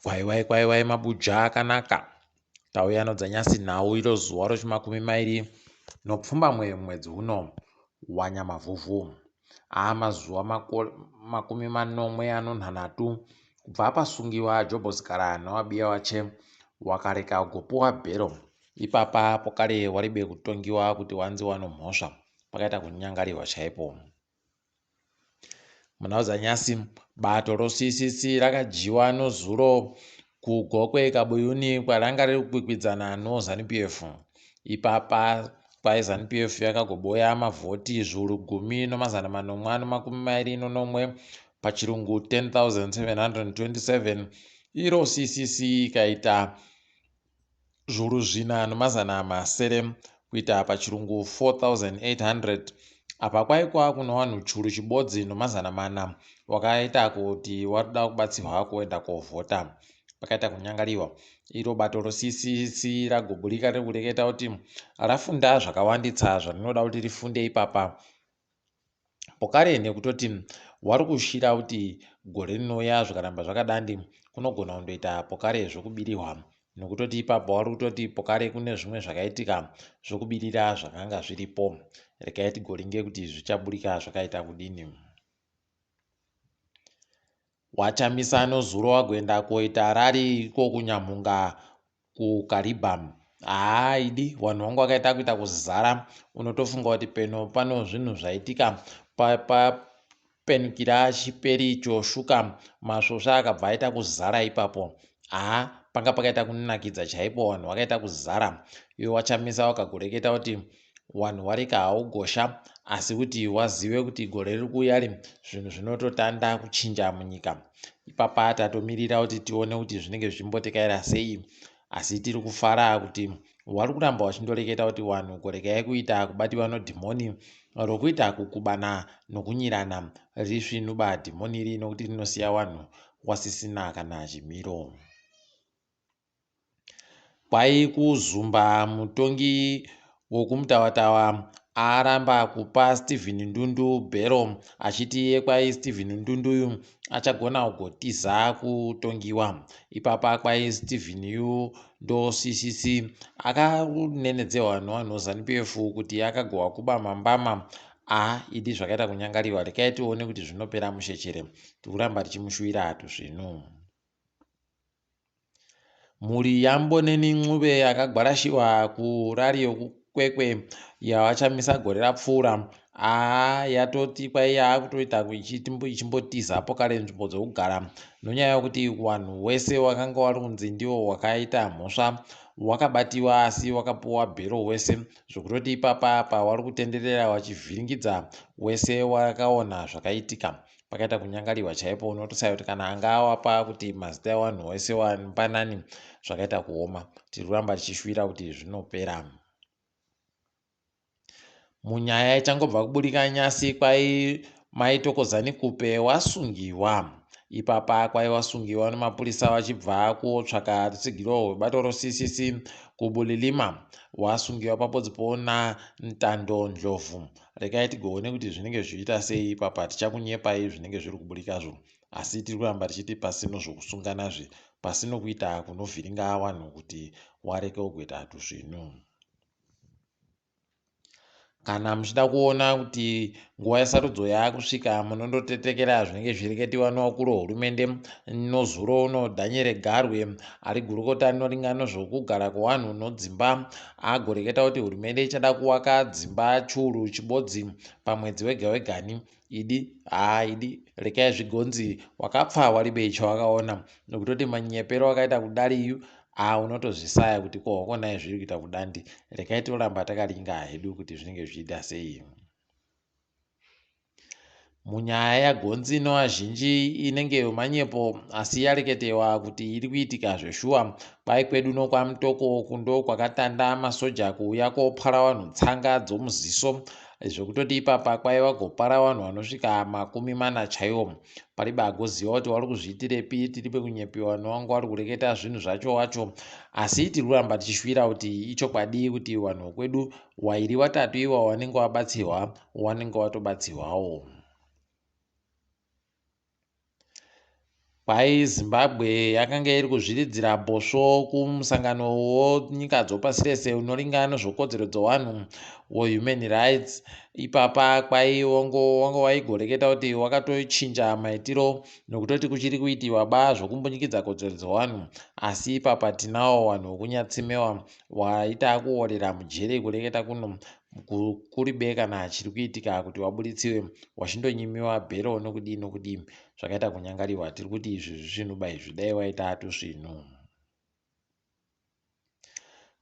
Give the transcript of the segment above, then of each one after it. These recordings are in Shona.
Kwaiwai kwaiwai mabuja akanaka. Tauya nodzanyasi nhau iro zuva rochimakumi mairi nopfumbamwe mwedzi uno waNyamavhuvhu. Aamazuva 70 anonhanhatu kubva pasungiwa Jobho Sikhala naWabiya wache wakareka kugopuwa bhero. Ipapa pokare waribe kutongiwa kuti wanzi wanomhosva. Pakaita kunyangarirwa chaipo. Munhau dzanyasi, bato roCCC rakadyiwa nozuro kuGokwe Kabuyuni kwaranga riri kukwikwidzana noZanu PF. Ipapa kwai Zanu PF yakagoboya mavhoti zviuru gumi nomazana manomwe anomakumi mairi nonomwe pachirungu 10,727 iro CCC ikaita zviuru zvina nomazana masere kuita pachirungu 4800 apa kwaikwa kuno vanhu churu chibodzi nomazana mana wakaita kuti waruda kubatsirwa kuenda kovhota pakaita kunyangariwa iro bato roCCC ragoburika riri kureketa kuti rafunda zvakawanditsa zvarinoda kuti rifunde ipapa Pokare nekutoti wari kushira kuti gore rinouya zvikaramba zvakadandi kunogona kundoita pokare zvokubirihwa nokutoti ipapo wari kutoti pokare kune zvimwe zvakaitika zvokubirira zvakanga zviripo. Regai tigoringe kuti zvichaburika zvakaita kudini. WaChamisa nozuro wagoenda koita rari iko kuNyamhunga kuKariba. Haa idi vanhu vangu vakaita kuita kuzara unotofunga kuti peno pano zvinhu zvaitika papenukira chiperi choshuka masvosva akabva aita kuzara ipapo. Haa panga pakaita kunakidza chaipo vanhu vakaita kuzara iwe waChamisa wakagoreketa kuti Wanhu wareka haugosha asi kuti wazive kuti gore riri kuuya ri zvinhu zvinototanda kuchinja munyika. Ipapa tatomirira kuti tione kuti zvinenge zvichimbotekaira sei asi tiri kufara kuti wari kuramba wachindoreketa kuti wanhu gorekai kuita kubatiwa nodhimoni rokuita kukubana nokunyirana risvinuba dhimoni iri nokuti rinosiya wanhu wasisina kana chimiro. Kwai kuzumba mutongi wokuMutawatawa aramba kupa Steven Ndundu bhero achiti iye kwai Steven Ndundu uyu achagona kugotiza kutongiwa. Ipapa kwai Steven yu ndoCCC akanenedzewa nevanhu veZanu PF kuti akagohwa kuba mambama a idi zvakaita kunyangariwa. Rekai tione kuti zvinopera mushe chere. Tikuramba tichimushuwira tuzvinu. Mhuri yaMboneni Ncube akagwarashiwa kurari yokuKwekwe yavaChamisa gore rapfuura aa yatoti kwai yaakutoita ichimbotiza pokare nzvimbo dzokugara nonyaya yokuti vanhu wese wakanga wari kunzi ndiwo wakaita mhosva wakabatiwa asi wakapuwa bhero wese zvokutoti ipapa apa wari kutenderera wachivhiringidza wese wakaona zvakaitika. Pakaita kunyangariwa chaipo unotosaya kuti kana anga awapa kuti mazita ewanhu wese wambanani zvakaita kuoma. Tiri kuramba tichishuvira kuti zvinopera. Munyaya ichangobva kuburika nyasi kwai Mai Thokozani Khupe wasungiwa. Ipapa kwai wasungiwa nemapurisa vachibva kuotsvaka rutsigiro rwebato roCCC kuBulilima. Wasungiwa papodzipo naNtando Ndlovu. Regai tigoone kuti zvinenge zvichiita sei ipapa tichakunyepai zvinenge zviri kuburikazvo asi tiri kuramba tichiti pasino zvokusunganazve pasino kuita kunovhiringa wanhu kuti wareke kuita tuzvinhu. Kana muchida kuona kuti nguva yesarudzo yaakusvika munondotetekera zvinenge zvichireketiwa nevakuru vehurumende nozuro uno Daniel Garwe ari gurukota rinoringa nezvekugara kwevanhu nodzimba agoreketa kuti hurumende ichada kuwaka dzimba churu chibodzi pamwedzi wega wegani idi haa idi rekai zvigonzi wakapfa waribei chawakaona nokutoti manyepero akaita kudariyu haa unotozvisaya kuti ko wakonai zviri kuita kudandi rekai toramba takaringa hedu kuti zvinenge zvichiita sei. Munyaya yaGonzi inova zhinji inenge yomanyepo asi yareketewa kuti iri kuitika zveshuwa. Kwai kwedu nokwaMutoko uku ndokwakatanda masoja kuuya kopara vanhu tsanga dzomuziso zvekutoti ipapa kwai vagopara vanhu vanosvika 40 chaiwo. Paribe agoziva kuti wari kuzviitirepi tiri pekunyepiwa newanga wari kureketa zvinhu zvacho wacho asi tiri kuramba tichishuvira kuti ichokwadi kuti vanhu vekwedu wairi watatu iwa wanenge wabatsirwa wanenge watobatsirwawo. Kwai Zimbabwe yakanga iri kuzviridzira bhosvo kumusangano wonyika dzopasi rese unoringana nezvekodzero dzevanhu weHuman Rights. Ipapa kwai wanga waigoreketa kuti wakatochinja maitiro nokutoti kuchiri kuitiwa ba zvokumbunyikidza kodzero dzevanhu. Asi ipapa tinawo vanhu vokunyatsimewa waita kuorera mujere kureketa kuno kuribe kana chiri kuitika kuti wabuditsiwe wachindonyimiwa bhero nokudii nokudii. Zvakaita kunyangariwa tiri kuti izvi zvisvinuba izvi dai waita tusvinu.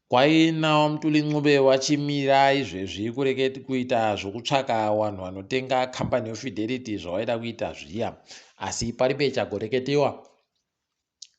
Kwaina Mthuli Ncube wachimira izvezvi kureke kuita zvokutsvaka vanhu vanotenga kambani yeFidelity zvawaida kuita zviya asi paribe chagoreketewa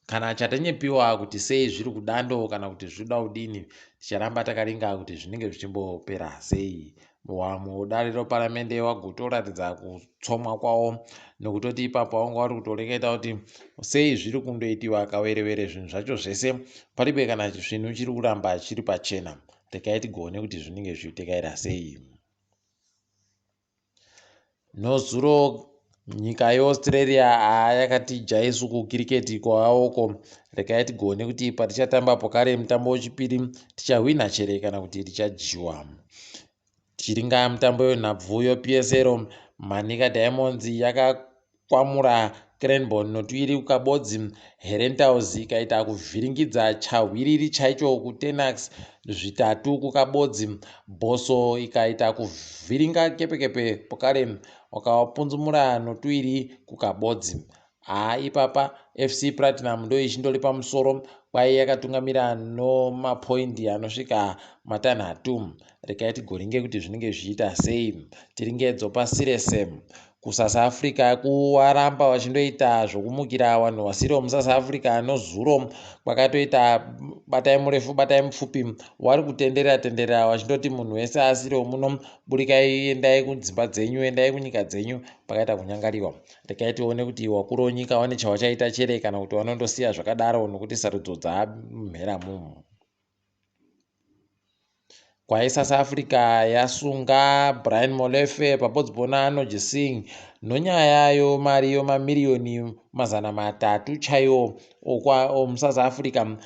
kana chatanyepiwa kuti sei zviri kudando kana kuti zvinoda kudini ticharamba takaringa kuti zvinenge zvichimbopera sei. Mudare reparamende wagotoratidza kutsomwa kwavo nokutoti ipapo vanga vari kutoreketa kuti sei zviri kundoitiwa kawerewere zvinhu zvacho zvese paribe kana chisvinu chiri kuramba chiri pachena. Regai tigoone kuti zvinenge zvichitekaira sei. Nozuro nyika yeAustralia haa yakatija isu kukiriketi kwaoko. Regai tigoone kuti patichatamba pokare mutambo wechipiri tichahwina chere kana kuti tichadyiwa. Tichiringa mutambo wenhabvu yePSL, Manica Diamonds yakakwamura Cranborne notuiri kukabodzi, Herentals ikaita kuvhiringidza chahwiriri chaicho kuTenax zvitatu kukabodzi, Bosso ikaita kuvhiringa Kepekepe pokare wakapunzumura notuiri kukabodzi. Haa ipapa FC Platinum ndoichindori pamusoro kwai yakatungamira nomapoindi anosvika matanhatu. Regai tigoringe kuti zvinenge zvichiita sei. Tiringedzo pasi rese. KuSouth Africa kuwaramba vachindoita zvokumukira vanhu vasiri vemuSouth Africa nozuro kwakatoita batai murefu batai mupfupi wari kutenderera tenderera vachindoti munhu wese asiri wemuno burikai endai kudzimba dzenyu endai kunyika dzenyu pakaita kunyangariwa. Regai tione kuti wakuru wenyika wane chawachaita chere kana kuti wanondosiya zvakadaro nokuti sarudzo dzaamhera mumu. Kwai South Africa yasunga Brian Molefe pabodzi naAnoj Singh nonyaya yomari yemamiriyoni 300 chaiwo omuSouth Africa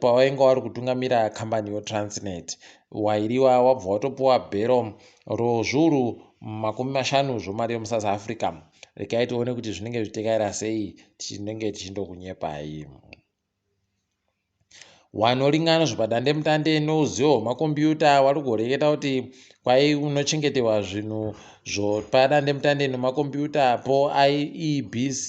pavainge vari kutungamira kambani yoTransnet. Wairiwa wabva watopuwa bhero rozviuru 50 zvomari yomuSouth Africa. Regai tione kuti zvinenge zvichitekaira sei tichinenge tichindokunyepai. Wanoringana zvepadandemutande nouzivo hwemakombiyuta wari kureketa kuti kwai unochengetewa zvinhu zvepadandemutande nemakombiyuta po IEBC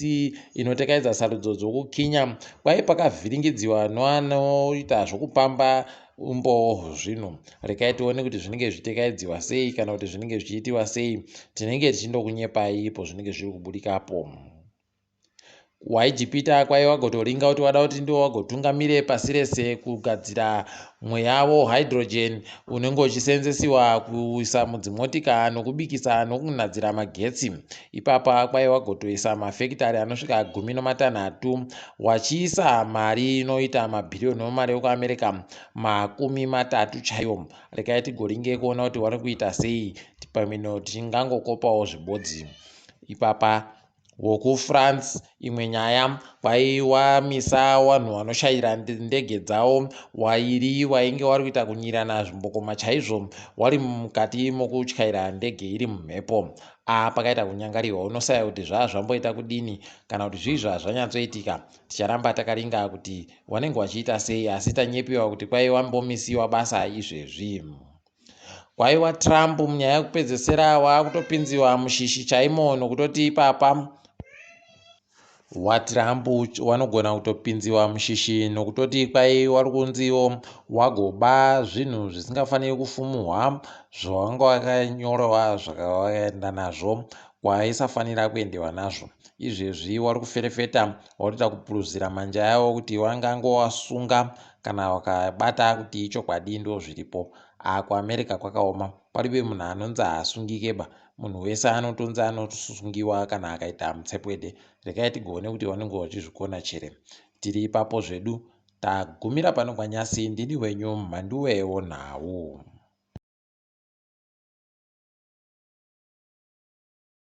inotekaidza sarudzo dzokukinya kwai pakavhiringidziwa noanoita zvokupamba umbowo hwezvinhu. Regai tione kuti zvinenge zvichitekaidziwa sei kana kuti zvinenge zvichiitiwa sei. Tinenge tichindokunyepai ipo zvinenge zviri kubudikapo. WaIjipita kwaiva wagotoringa kuti wada kuti ndiwo wagotungamire pasi rese kugadzira mweya wohydrogen unenge uchiseenzesiwa kuisa mudzimotika nokubikisa nokunadzira magetsi. Ipapa kwaiva wagotoisa mafekitari anosvika 16 wachiisa mari inoita mabhiriyoni emari ekuAmerica 30 chaiwo. Regai tigoringe kuona kuti wari kuita sei pamwe tingangokopawo zvibodzi ipapa. WokuFrance imwe nyaya kwaiwamisa vanhu vanoshaira ndege dzavo wairi wainge wari kuita kunyirana zvimbokoma chaizvo wari mukati mokutyaira ndege iri mumhepo. A pakaita kunyangariwa unosaya kuti zvaa zvamboita kudini kana kuti zvii zvazvanyatsoitika. Ticharamba takaringa kuti wanenge wachiita sei asi tanyepiwa kuti kwaiwambomisiwa basa izvezvi. Kwaiwa Trump munyaya yekupedzesera waakutopinziwa mushishi chaimo nokutoti ipapa waTrump wanogona kutopinziwa mushishi nokutoti kwai wari kunziwo wagoba zvinhu zvisingafaniri kufumuhwa zvawanga wakanyorewa zvakaenda nazvo kwaisafanira kuendewa nazvo. Izvezvi wari kuferefeta warikuita kupuruzira manja yavo kuti wangangowasunga kana wakabata kuti ichokwadi ndozviripo. Haa kuAmerica kwakaoma paribe munhu anonzi haasungikeba munhu wese anotonzi anosungiwa kana akaita mutsepwede. Regai tigoone kuti vanenge vachizvikona chere. Tiri ipapo zvedu tagumira pano kwanyasi ndini wenyu Mhanduwe wonhau.